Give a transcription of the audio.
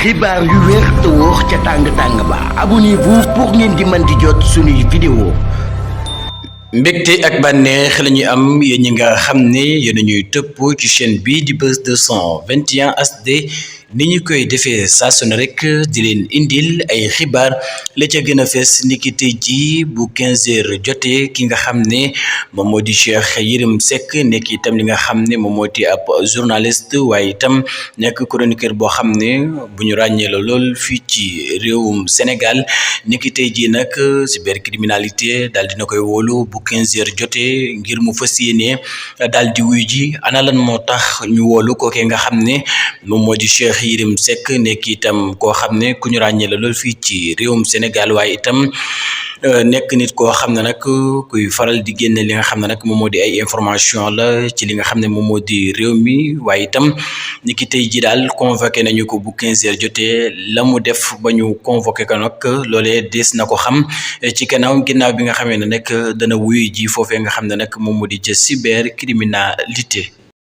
xibaar yu wér te wóor ca tàng-tàng ba abonnez-vous pour ngeen di mën di jot suñuy vidéo. mbégte ak bànneex la ñuy am yéen ñi nga xam ne yéen ñuy tëpp ci chaîne bi di Buzz 221 HD ni ñu koy defee saa su ne rek di leen indil ay xibaar la ca gën a fees niki tey ji bu 15h jotee ki nga xam ne moom moo di Cheikh Yérim Seck nekk itam li nga xam ne moom moo di ab journaliste waaye itam nekk chroniqueur boo xam ne bu ñu ràññee la lool fii ci réewum Sénégal niki tey ji nag cybercriminalité daal dina koy wóolu bu 15h jotee ngir mu fas yéene daal di wuy ji ana lan moo tax ñu wóolu kookee nga xam ne moom moo di Cheikh Yérim Seck nekk itam koo xam ne ku ñu ràññee la lool fii ci réewum Sénégal waaye itam nekk nit koo xam ne nag kuy faral di génne li nga xam ne nag moom moo di ay information la ci li nga xam ne moom moo di réew mi waaye itam ni ki tey ji daal convoqué nañu ko bu 15h jotee la mu def ba ñu convoqué ko nag loolee des na ko xam ci ginnaaw bi nga xamee ne nag dana wuyu ji foofee nga xam ne nag moom moo di ca cybercriminalité